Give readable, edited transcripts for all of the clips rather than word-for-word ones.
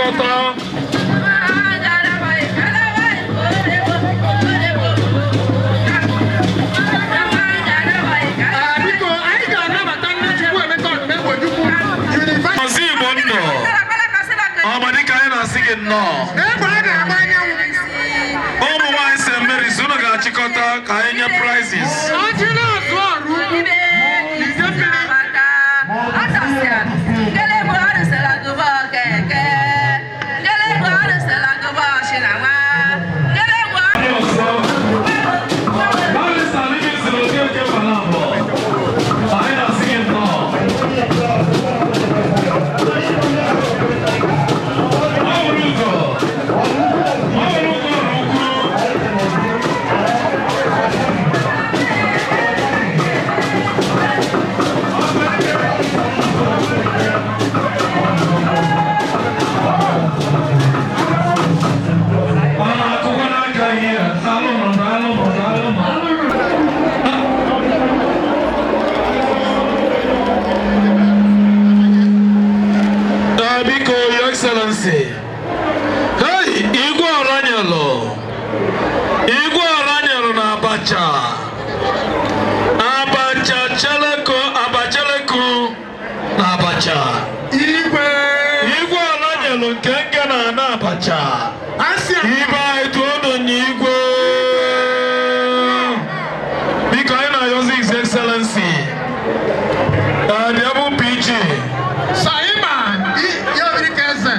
ga-achịkọta. Biko, anyị ga-anabata ndị Chukwuemeka Odumegwu University. Ọzọ Igbo ndụ ọmadịka, anyị na-asị gị nnọọ. Egbe a ga-agba anyanwụ. Ụmụ nwaanyị St. Mary's, unu ga-achịkọta ka anyị nye prizes. Ọjị na-azụ ọrụ ugwu ide mmiri. Ndị ọzọ, Barrister Livingston Okeke Mbanabọ, anyị na-asị gị nnọọ. Mawurugo, Mawurugo Rukwu. Ọ na-akụkwa n'aka ihe, alụnụ, alụnụ, alụnụ. Biko, Your Excellency. Hey, Igwe Ọranyelụ. Igwe Ọranyelụ na Abacha. Abacha Cheleko, Abacheleko na Abacha. Igwe. Igwe Ọranyelụ nke nke na ana Abacha. Asị. Ibe anyị tụọ n'onye igwe. Biko, anyị na-ayọzi His Excellency. Bịa bụ PG. Saima ya biri ka eze.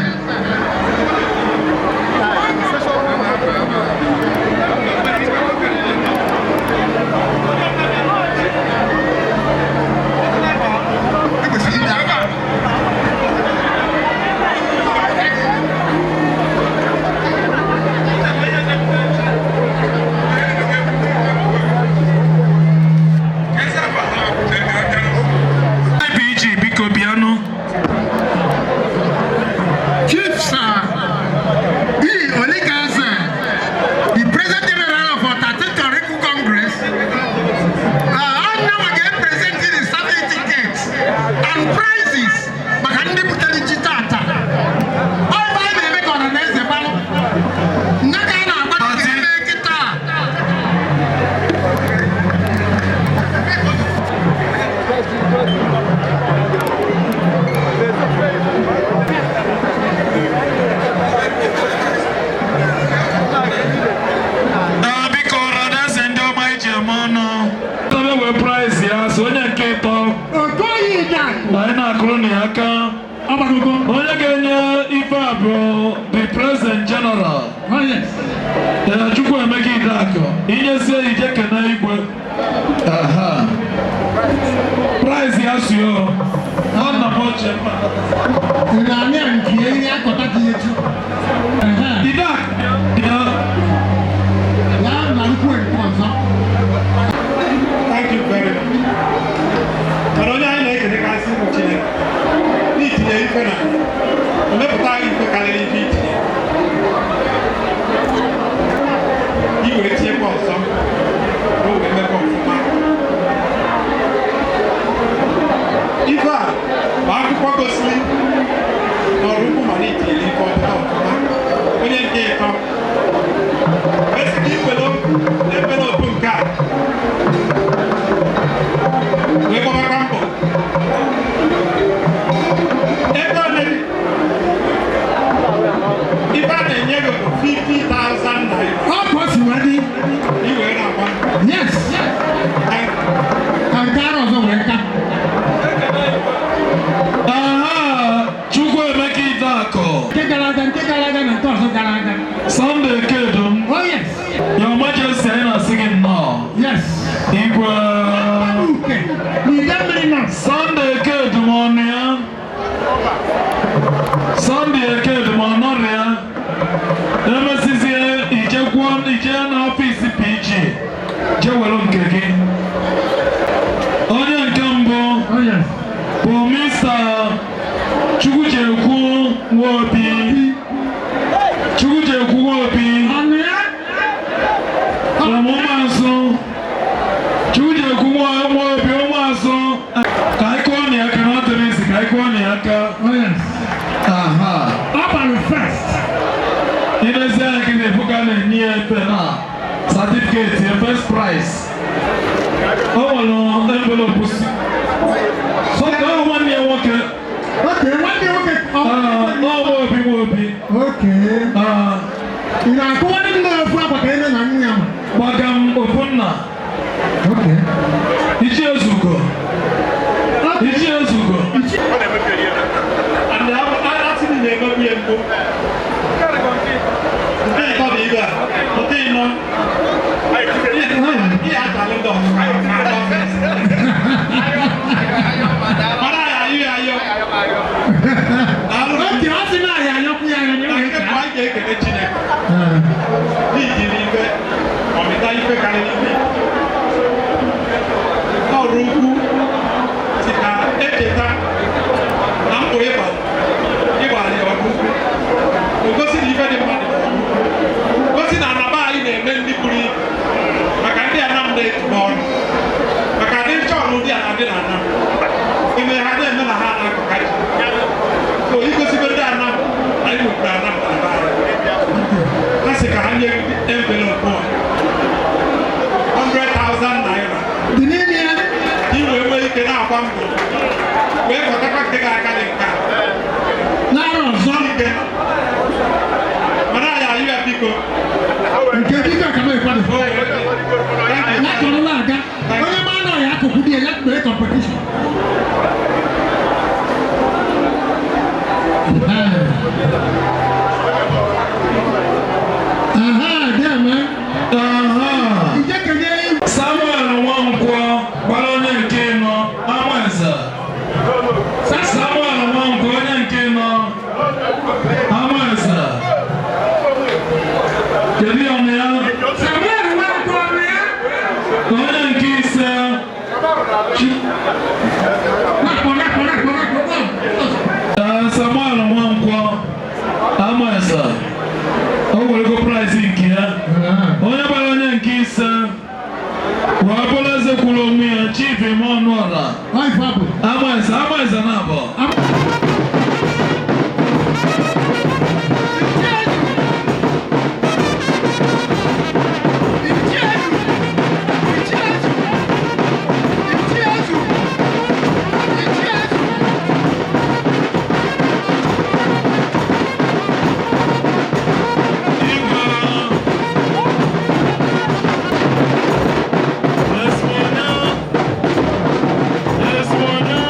Ekwesịrị ịbịa ebe a. PG, biko bịanụ. Chief Sir E. Olikaze, the President General of our 13th Oracle Congress, I'm now again presenting the certificates and prizes maka ndị butere ji tata. Ọ bụ anyị na-eme ka ọha na eze gbalụ. Nne ka a na-agba ka eme kịta. Biko, ọhaneze ndị ọma iji eme ọnụ. Ebe wee prize ya, so onye nke ịtọ. Okoye Idan. Anyị na-akụrụ na ya aka. Ọgbagogo. Onye ga-enye ife a bụ the President General. Oh yes. Ee, Chukwuemeka Idakụ, inyezie ije kene igwe. Aha. Prize ya si o. Ọ nna m ochie mma. Ị na-amị nke ihe akọta gị echi. Idak, bịa. Ya na nkwu nke ọzọ. Thank you very much. Mana onye anyị na-ekenekarịsị bụ Chineke. N'itinye ife na o mepụtaghị ife karịrị ife itinye. I wee tinyekwa ọzọ ka o wee mekwa ọfụma. Ife a bụ akwụkwọ gosiri na ọrụ ukwu ma na-etinyere ife ọpụta ọfụma. Onye nke ịtọ. Wee sị ka ikwelo envelope nke a wee gbabakwa mbọ ebe ọ na ife a na-enye gị bụ 50,000 naira. Ọ bụ o si wee dị. I wee na-agba mbọ. Yes. Thank you. Ka nke arọ ọzọ wee ka. Aha, Chukwuemeka Idakụ. Nke gara aga, nke gara aga na nke ọzọ gara aga. Sunday Kedum. Oh yes. Your Majesty, anyị na-asị gị nnọọ. Yes. Igwe. Uke. N'ide mmiri nọ. Sunday Kedum ọnụ ya. Sunday Ekedum ọnọrọ ya. Emesizie ijekwuo ije n'ọfịs PG. Jee were nke gị. Onye nke mbụ Oh yes. bụ Mr. Chukwujekwu Nwobi. Chukwujekwu Nwobi. Ọnụ ya. From Ụmụazụ. Chukwujekwu Nwobi Ụmụazụ. Ka anyị kụọ na ya aka na ọ dịrị isi, ka anyị kụọ na ya aka. Oh yes. Aha. Ọ gbara. ife na certificate ya first prize. O nwere envelope si. So ka ọ nwanne ya nwoke. Okay, nwanne nwoke. Ọ nwa Obi nwa Obi. Okay. Ị na-akụwadị nna ofu akwa ka eme na nne ya ma? Gbaga m ofu nna. Okay. Ichie Ezugo. Ichie Ezugo. And asị na na-emebu ya mbụ. Nke ịtọ dị ibe a, nke ịnọ. Ihe atalị ndị ọzọ. Mana anyị ayọ ya ayọ. Daalụ. Okay, ọ sị na anyị anyọkwu ya anya Na na nke bụ anyị ga-ekele Chineke. N'iji n'ife, ọmịta ife karịrị ife. Ọrụ ukwu si ka echeta na mbọ ịgba ịgbara ya ọgụ ukwu. O gosi na ife dị mma dị n'ọgụ ukwu. Gosi na anaba anyị na-eme ndị buru ibu maka ndị anam na-etuba ọnụ. Maka adị nchọ n'ụdị a na-adị na anam. Ime ha na-eme na ha na-akọkarị. So igosigo ndị anam na anyị nwekwara anam na be anyị. Ha sị ka ha nye envelope a 100,000 naira. Dị n'ime ya. Ka i wee nwee ike na-agba mbọ wee kọtakwa nke ga-aka dị nke a. N'arọ ọzọ. Ike. Mana anyị ayọ ya biko. Nke biko ka m ekwado. O wee thank you. Ya kọrọ na-aga. Onye ma nọ ya akụkụ di ya, ya kpere competition. Aha, deme. Aha. Ije kenye Samuel Nwankwọ gbara onye nke ịnọ Amaeze. Samuel Nwankwọ onye nke ịnọ Amaeze. Kedu ya ọnụ ya? Samuel Nwankwọ ọnụ ya. Onye nke ise Nakpọ, nakpọ, nakpọ, nakpọ, nakpọ. Ee, Samuel Nwankwọ Amaeze. O werego prize nke ya. Onye gbara onye nke ise wee bụrụ eze kwuru onwe ya, Chief Emmanuel. Ọ ife bụ. Amaeze, Amaeze na abụọ. Igwe. Esmonya. Esmonya.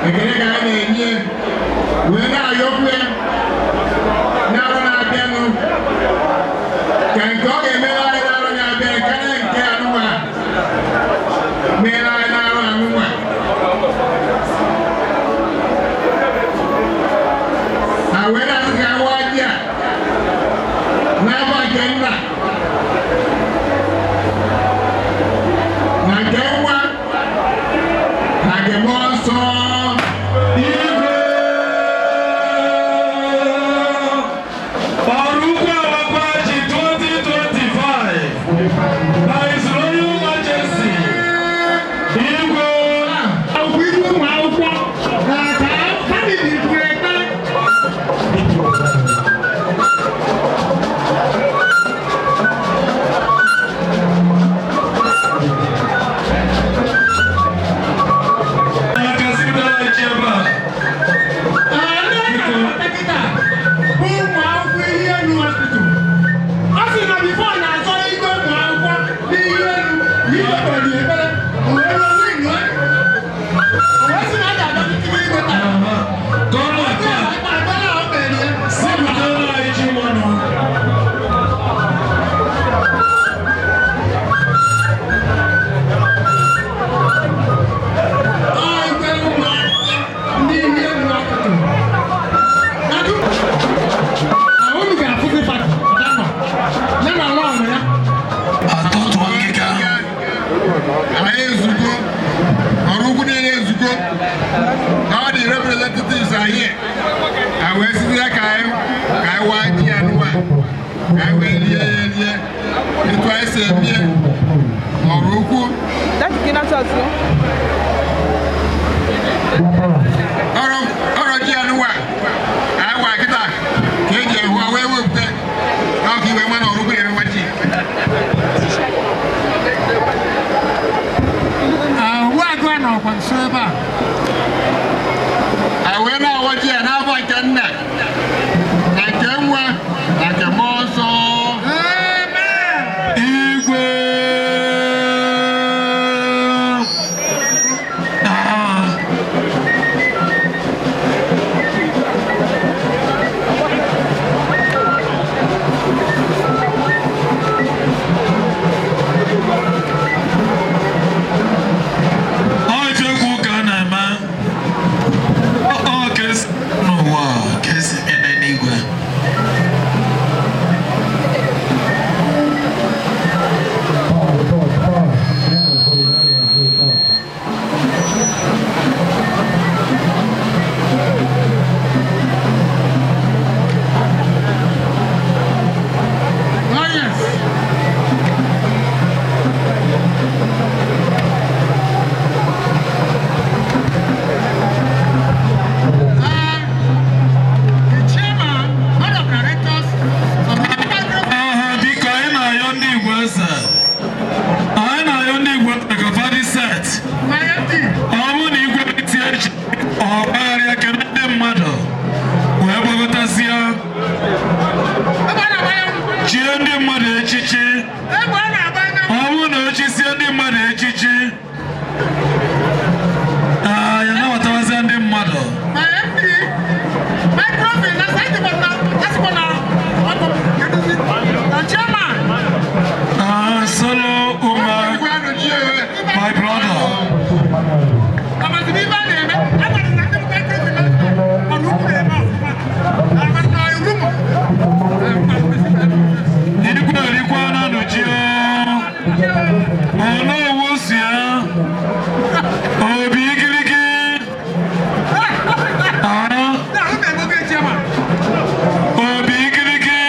Ekele ka a na-enye wee na-ayọkwu ya n'arọ na-abịanụ ka nke ọ ga-emere anyị n'arọ na-abịa karịa nke anụnwa mere anyị n'arọ anụnwa. Ha wee na-asị ka awa ji a n'afọ nke nna na nke nwa na nke mmụọ nsọ. Igwe Ọrụkwu Awakwa ji 2025 by His Royal Majesty Igwe. Akwụkwọ ihu ụmụ akwụkwọ na ka famili kwuru ekpere. Aka sipụtara chi ebe a. Dọkịta bụ ụmụ akwụkwọ ihe elu hospital. Ọ sị na bifo na-azọ igwe ụmụ akwụkwọ n'ihe elu na igwe kpere ya ekpere, o wee ruo win ya. O wee sị na a ga-adọkịta igwe taa. Gọọmenti a Ekpere a o kpere ya. sipụtara anyị chi mmanụ. Ọ igwe ụmụ akwụkwọ ndị ihe elu hospital. Na na unu ga-afụzi fada nọ ya na ala ọrụ ya. Atụtụ ngịga. Anyị ezugo, ọrụ ukwu niile ezugo. All the representatives are here. I wee site ya ka anyị waa ji ya n'ụwa, ka anyị wee rie ya erie etu anyị si emie ọrụ ukwu. That's Gina Church, no? Ọrụ ji ya n'ụwa anyị waa kịta ka eji ehu wee wepụta n'ọka iwe nwa na ọrụ ukwu na-enwe ji. Uwe agụ a nọkwa nso ebe a. A wee na-awọ ji ya n'afọ nke nna na nke nwa na nke mmụọ nsọ. Igwe. Ah. Ọ ife egwu ka a na-eme. Ọ ka esi n'ụwa ka esi eme n'igwe. Oh, yes. The chairman, board of directors of the Aha, biko anyị na-ayọ ndị Igbo eze. Anyị na-ayọ ndị Igbo eze ka fa dị set. My MD, Ọ bụrụ na igwe tie echi, ọ gbagharịa kene ndị mmadụ wee gbagọtasịa ebe a na-agbanye chie ndị mmadụ echichi. ebe a na-agbanye Ọ bụrụ na o chisie ndị mmadụ echichi, ya nabatawazịa ndị mmadụ. My MD, microfinance, asịkwa na ọkụ, keduzi, na chairman, Ah, Solo Uma, my brother. Amasị n'ife a na-eme, amasị na ndị microfinance ọrụ ukwu na-eme ọfụma. Amasị na iru m. Igwe erikwa na nụchi Onowu si ya Obi igirigi. Ah, Na ahụ na-eme oge chairman. Obi igirigi.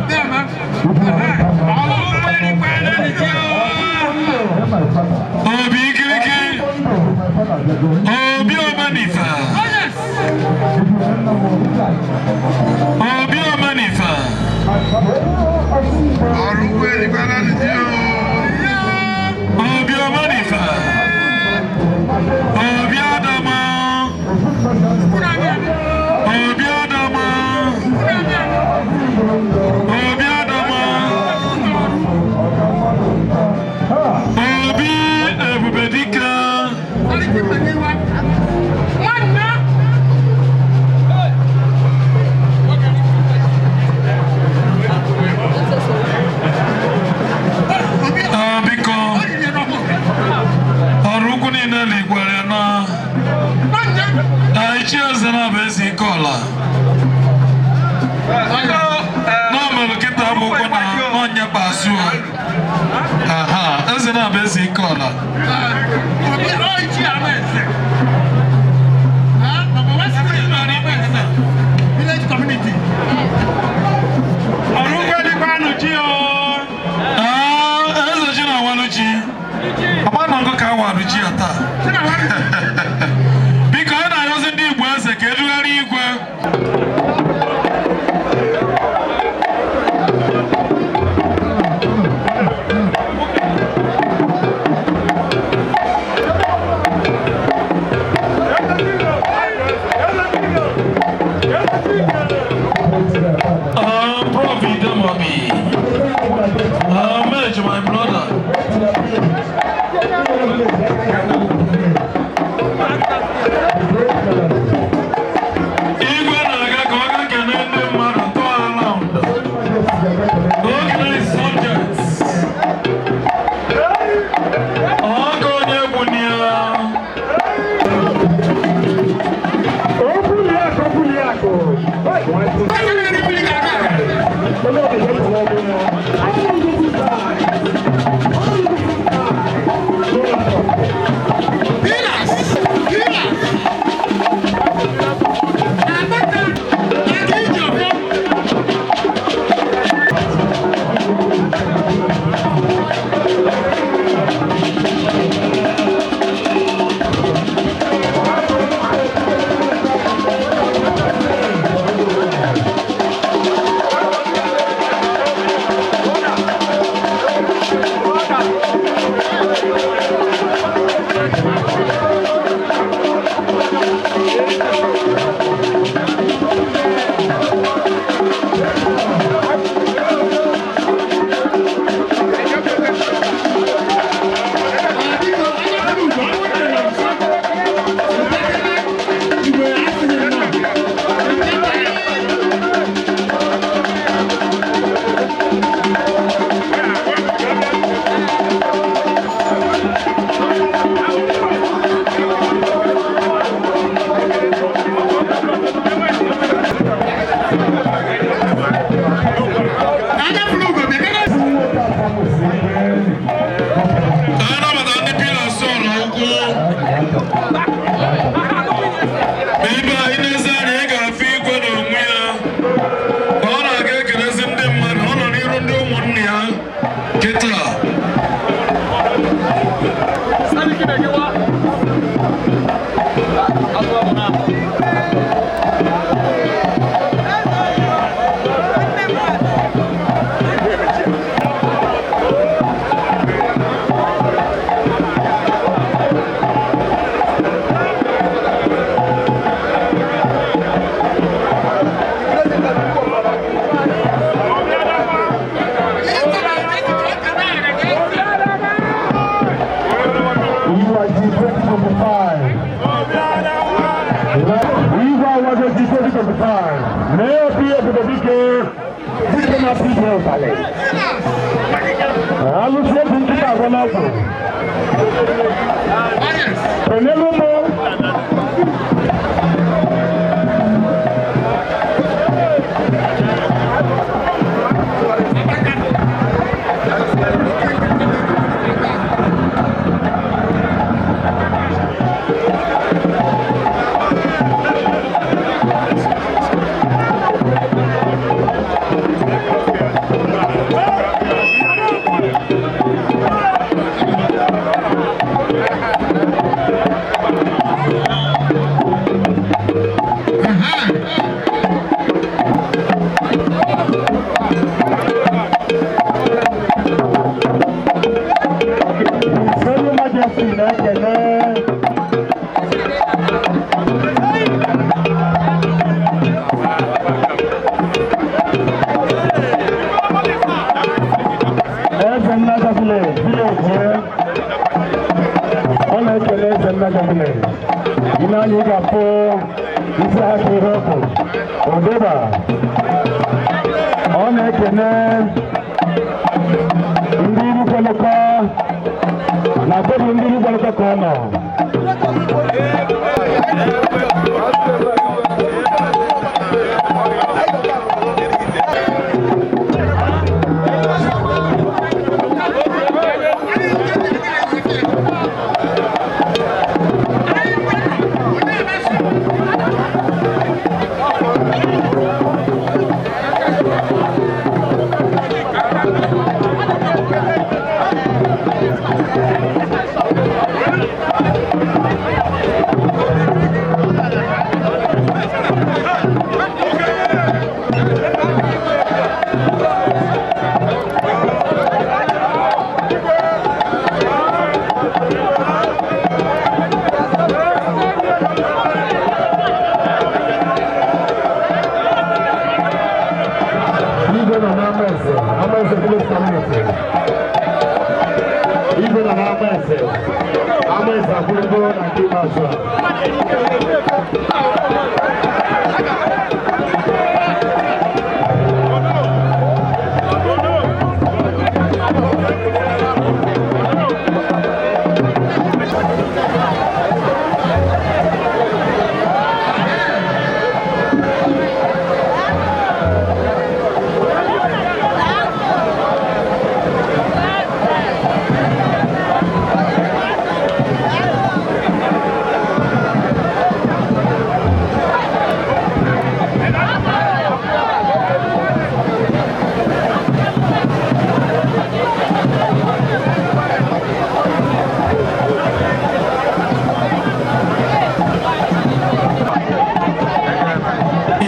Na-eme. Obi igirigi. Obi Omanife. Oh, yes. Obi Omanife. Ọrụ ukwu erikwa na nụchi Obi Omanife. Obi Adama. Obi Adama. Obi Adama. Obi Ebubedike. Stanley gwara ya na ichie eze na-abụ eze ike ọla. Na o mere kịta bụ ụkwụ na ọnya kpasu. Aha, eze na-abụ eze ike ọla. Village community. Ọrụ ugbo ji o. Ah, eze ji na awalu ji. Ọgba na nkụ ka awalu ji ya taa. Biko, a na-arịọzi ndị Igbo eze ka edugharị igwe. Prof. Idemobi. Mej, my brother. Igwe na-aga ka ọ ga kene ndị mmadụ tụọ around. Organize subjects. Ọkụ onye gwunye. Pillars. Pillars. Abata. Akijọfọ. Anya furu ugo bịa kene. Ka a nabata ndị pillars ụlọ ukwu. Ma ibe anyị n'ezi anya, ị ga-afụ igwe n'onwe ya. Ka ọ na-aga ekelezi ndị mmadụ, ọ nọ n'iru ndị ụmụnne ya kịta. EYG 2025. EYG 2025. Mayor P.F. Dike, Dike na P.F. Ụtalị. Alụsị obi nkịta agwa n'ọgwụ. Kenelu mụ. Royal Majesty na-ekele Eze Nnaja Village, village ya. Ọ na-ekele Eze Nnaja Village. Ị na-anya ị ga-afụ isi ha ka ihe ọkụ. Odeba. Ọ na-ekene ndị Irukwelụkọ na tebụl ndị Irukwelụkọ ka ọ nọ. Igwe nọ n'ama eze, ama eze village community. Igwe nọ n'ama eze, ama eze akwụrụgo na nke ikpeazụ a.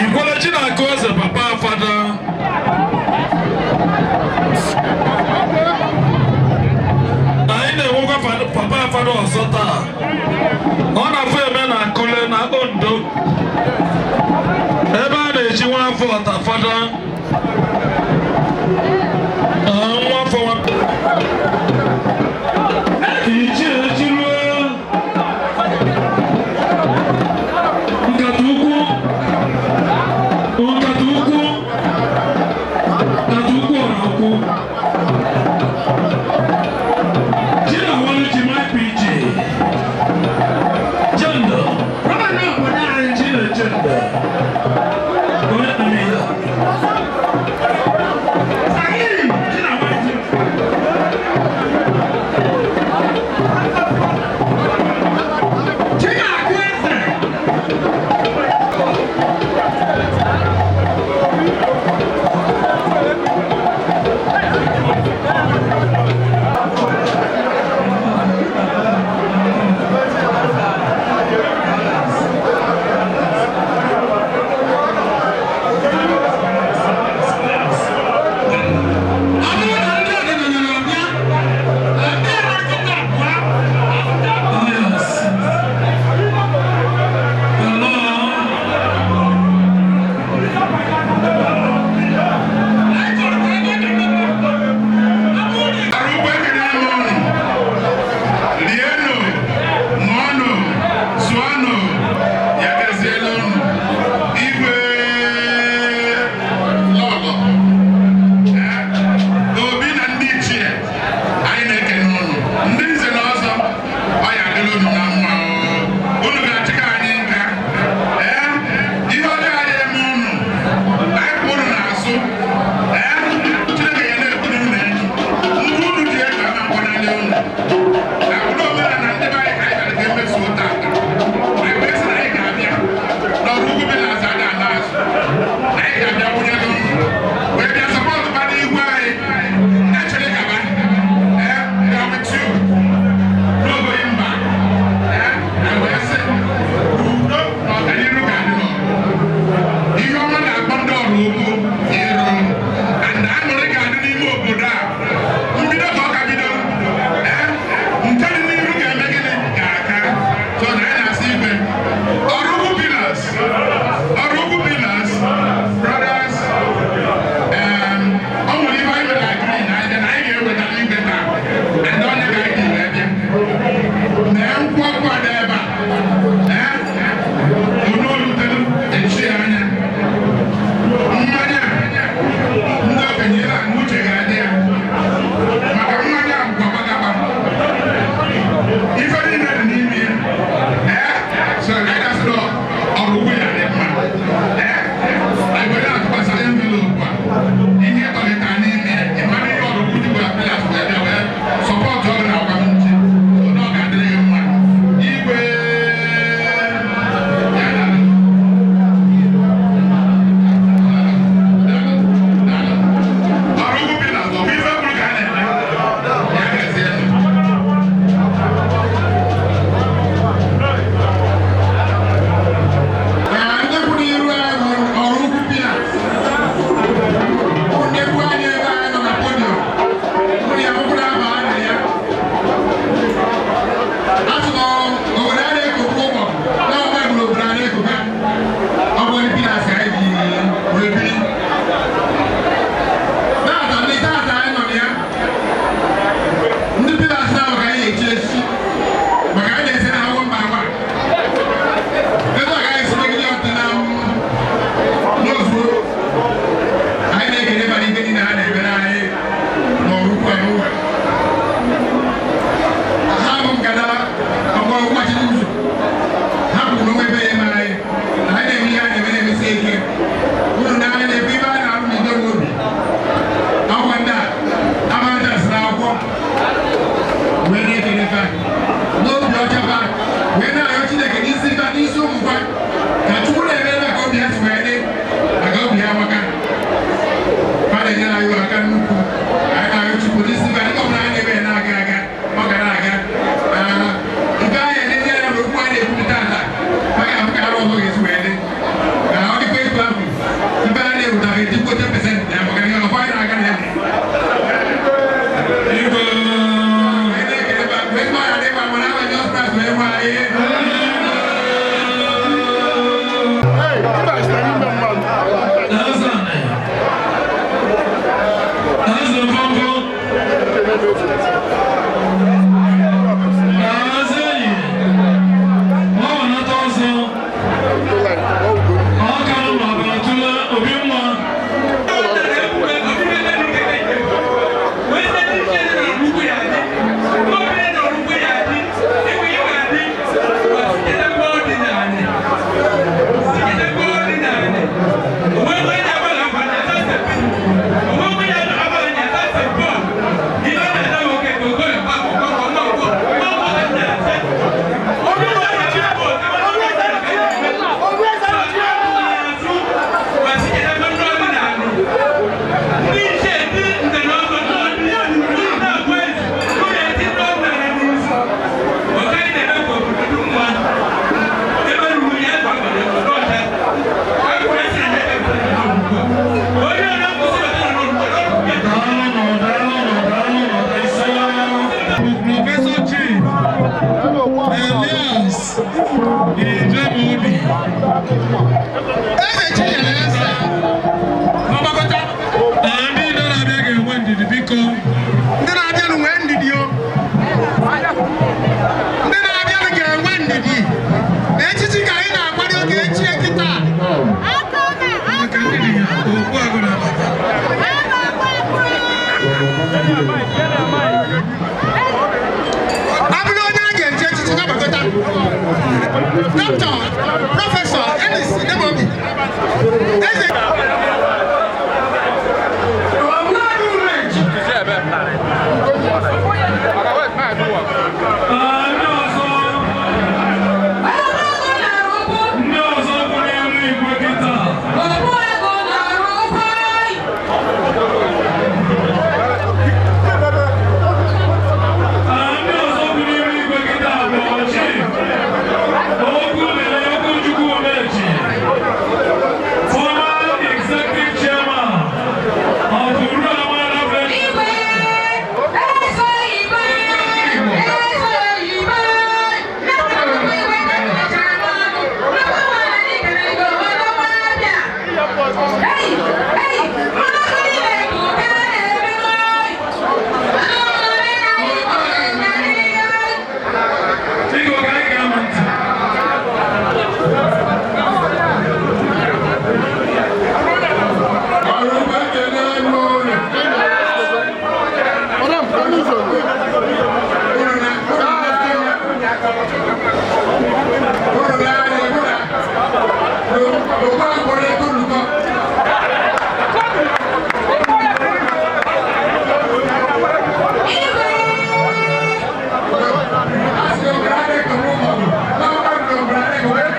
Ikwelechi na-akụ eze papa fada. Anyị na-enwekwa papa fada ọzọ taa. Ọ na-afụ eme na Akụle na Ondo. Ebe a na-eji nwa afọ ọta fada. Nwa afọ nwa. Ichie echiruo. Nkata ukwu. Nkata ukwu. Nkata ukwu ọra ukwu. Chinawolu ji my PG. Jendo. Chineke n'isi ife n'isi ụmụkwa ka Chukwu na-eme ebe ka obi ya si wee dị maka obi ya amaka. Fa na-enyere anyị aka nnukwu. Anyị na-arịọ Chukwu n'isi ife dịka ọbụla anyị na-eme na-aga aga, ọ ga na-aga. Ife anyị na-enye ya na okwu anyị na-ekwupụta ata, fa ga-afụ ka arụ ọzọ ga-esi wee dị. Na ọ dịkwa etu ahụ, ife anyị na-ewutara etikwo 10% ya maka ihe ọkwa anyị na-aga na ya. Igwe. Anyị na-ekele ba, wee gba ya dịkwa mana ama Jizọs Kraịst wee gwa anyị. Eze Eze Mfọmfọ. Eze enyi. Ọ nata ọsọ. Ọ ka nọ n'ọbara tụle obi nwa. Daalụnụ, daalụnụ, daalụnụ, ise. Professor Chief Elias Ijemobi. Eze Chinyere Eze, n'ọgbakọta. Ee, ndị na-abịa ga-enwe ndidi, biko. Ndị na-abịanụ nwee ndidi o. Ndị na-abịanụ ga-enwe ndidi. Na echichi ka anyị na-akwado ka echie kịta. Maka ndị dị ya, okpu agụ na-abata. Ọ bụrụ onye a ga-echi echichi n'ọgbakọta. Dọkịta Professor Ellis Idemobi. Eze. Ee, ndị ọzọ bụ n'elu igwe kịta. Ee, ndị ọzọ bụ n'elu igwe kịta bụ Chief Okwu lere Okwuchukwu Umeji, former executive chairman of Uruamara Ventures. Biko, ka anyị ga-ama ntị. Ọrụ ekele m unu. Unu na-anya ịhụ na okwu akpọrọ ego nrukọ. Asị ọbara adịghị ka mụ ọgụ. Na ọgba nke ọbara adịghị wee.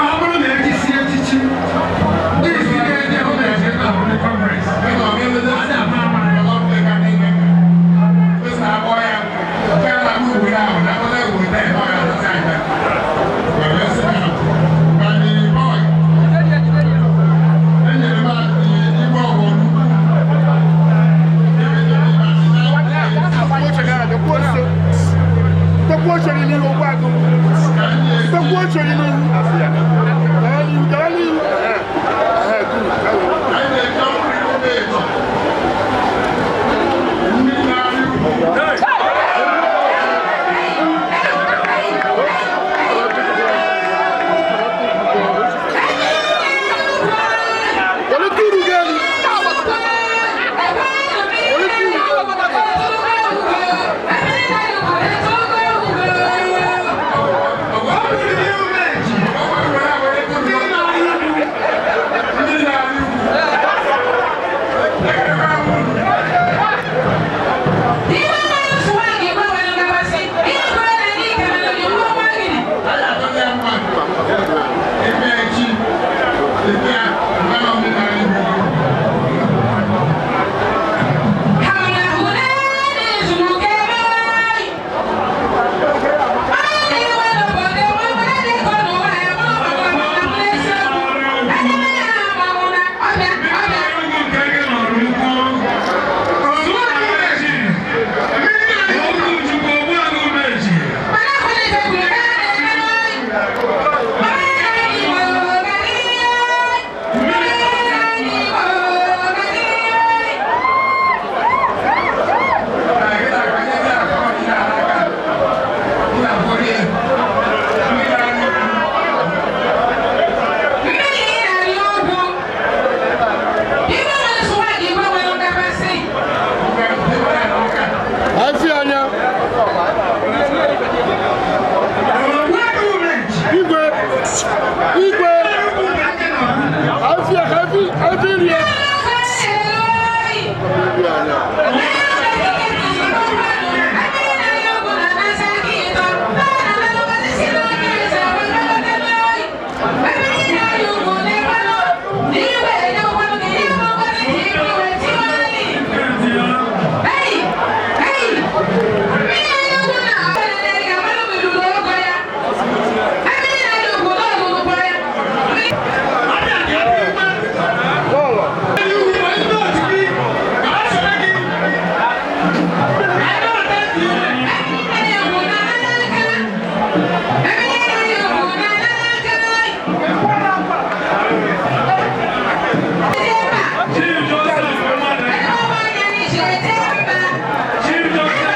Ọ bụrụ na echichi echichi, ndị isi ga-eje hụ na eje na ọbụla Congress. A na-ama ama. Chief Joseph.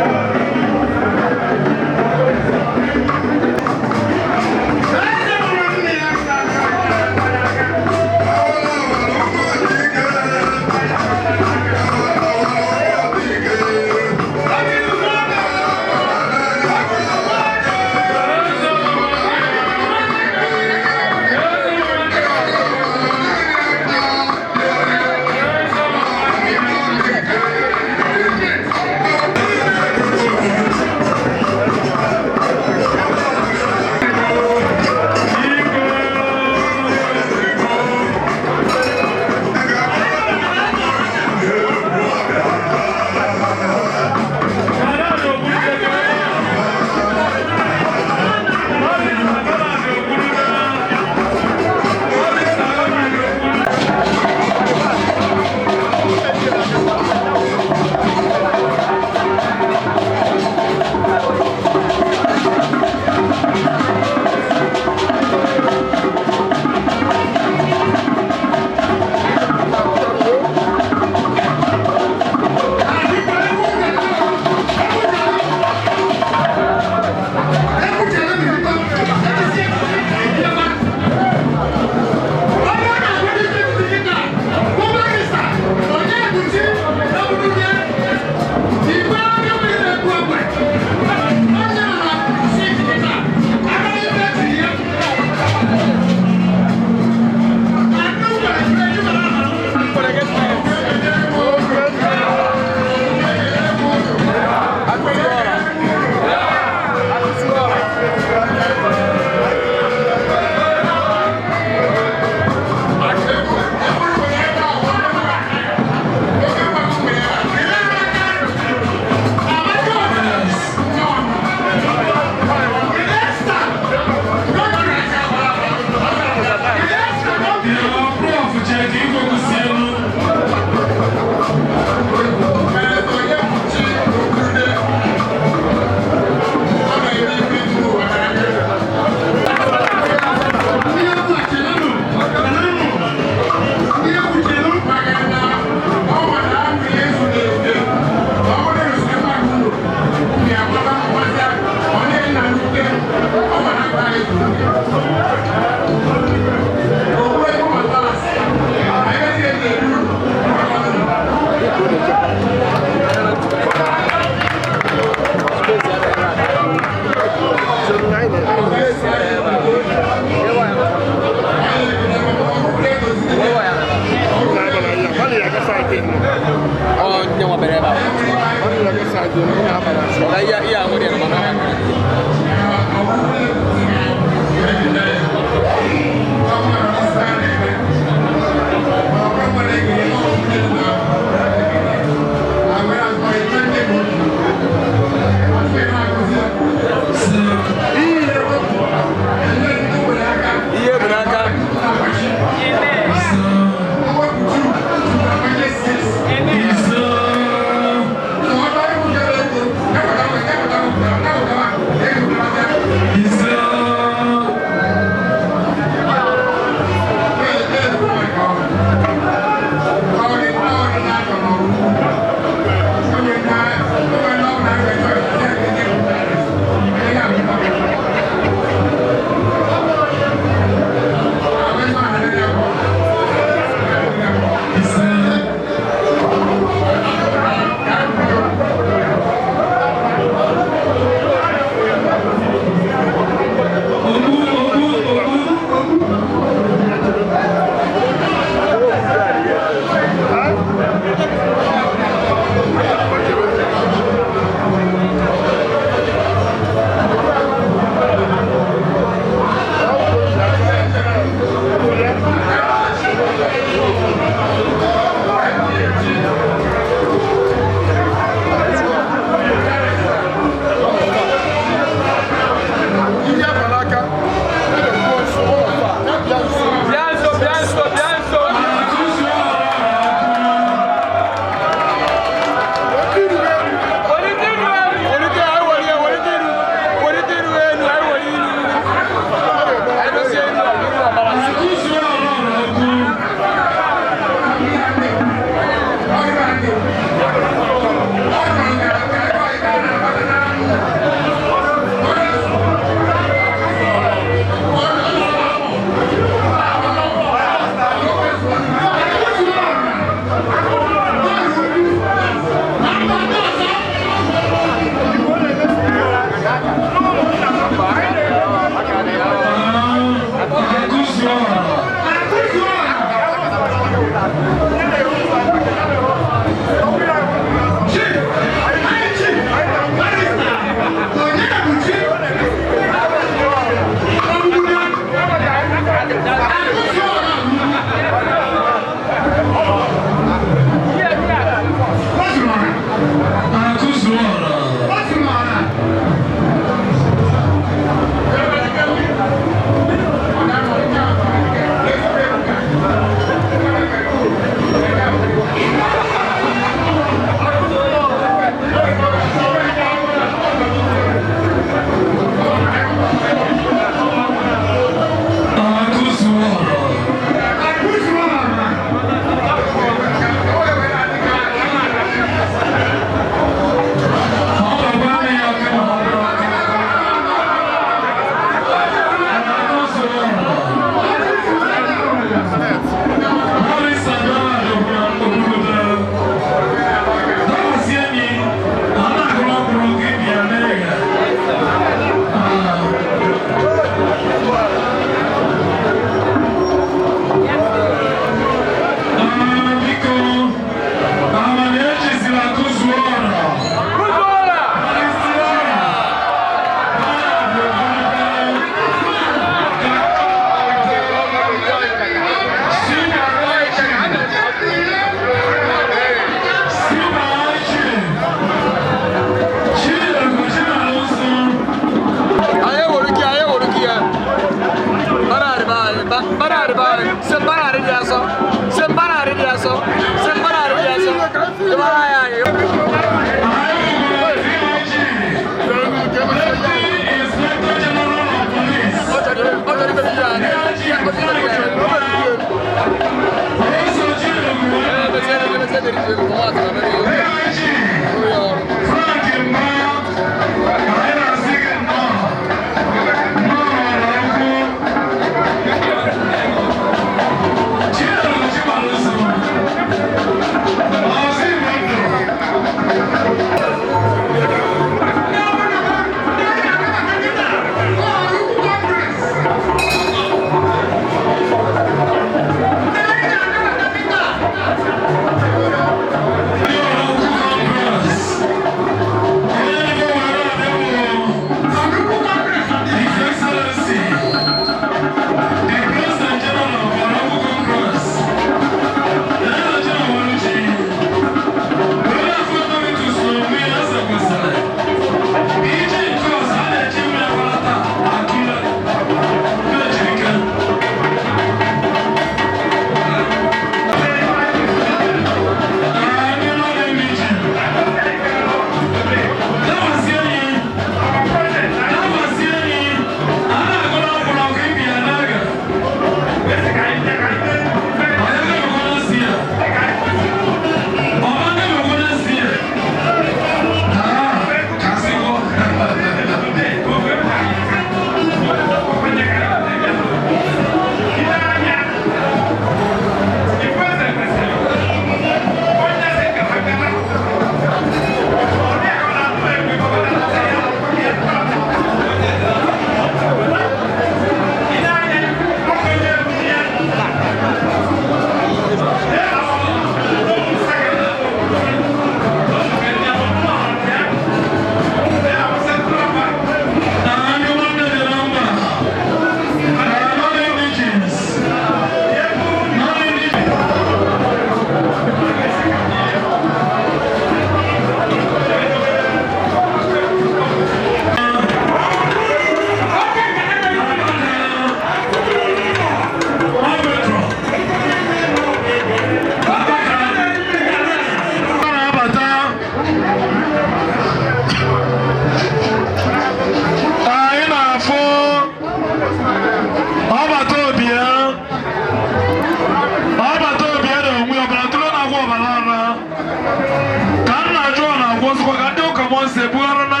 Ka nna John agwụzikwa ka ndị ụka mmụọ nsọ ebugharị na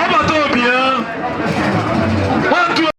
ọbata obi ya.